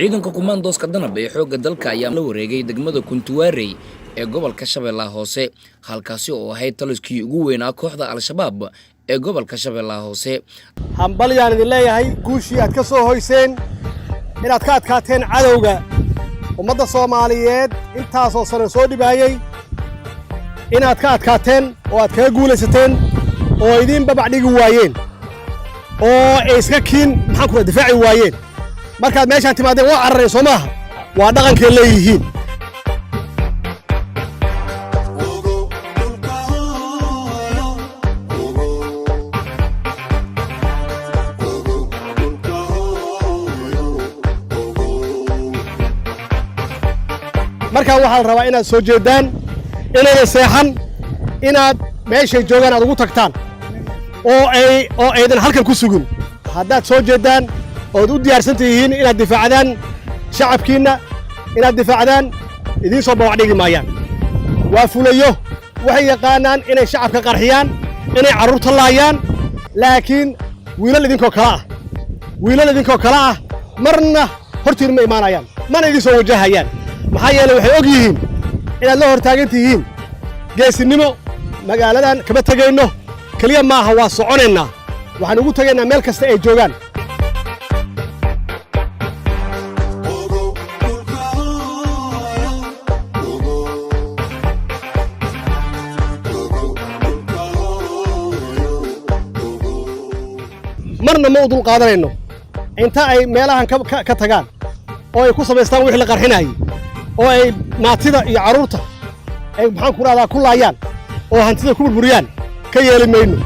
Ciidanka kumaandooska Danab ee xoogga dalka ayaa la wareegay degmada Kuntuwaarey ee gobolka Shabeellaha Hoose, halkaasi oo ahayd taliskii ugu weynaa kooxda Al-Shabaab ee gobolka Shabeellaha Hoose. Hambalyaan idin leeyahay guushii aad ka soo hoyseen, inaad ka adkaateen cadowga ummadda Soomaaliyeed intaasoo sano soo dhibaayey, inaad ka adkaateen oo aad kaga guulaysateen oo idiin babac dhigi waayeen oo ay iska kiin, maxaan ku difaaci waayeen. Markaad meeshaan timaadeen waa carareen, soo maaha? Waa dhaqankay leeyihiin. Markaa waxaa la rabaa inaad soo jeeddaan, inaydan seexan, inaad meeshay joogaan aad ugu tagtaan oo aydan halkan ku sugin. Haddaad soo jeeddaan ood u diyaarsan tihiin inaad difaacdaan shacabkiinna, inaad difaacdaan, idiin soo babac dhigi maayaan. Waa fulayo, waxay yaqaanaan inay shacabka qarxiyaan, inay carruurta laayaan, laakiin wiilal idinkoo kale ah, wiilal idinkoo kale ah marna hortiin ma imaanayaan, mana idin soo wajahayaan. Maxaa yeelay, waxay og yihiin inaad la hor taagan tihiin geesinimo. Magaaladan kama tegayno keliya maaha, waa soconaynaa, waxaan ugu tegaynaa meel kasta ay joogaan. Marna ma u dul qaadanayno inta ay meelahan ka tagaan oo ay ku samaystaan wixii la qarxinayay oo ay maatida iyo carruurta ay, maxaan ku dhahdaa, ku laayaan oo hantida ku burburiyaan. Ka yeeli mayno.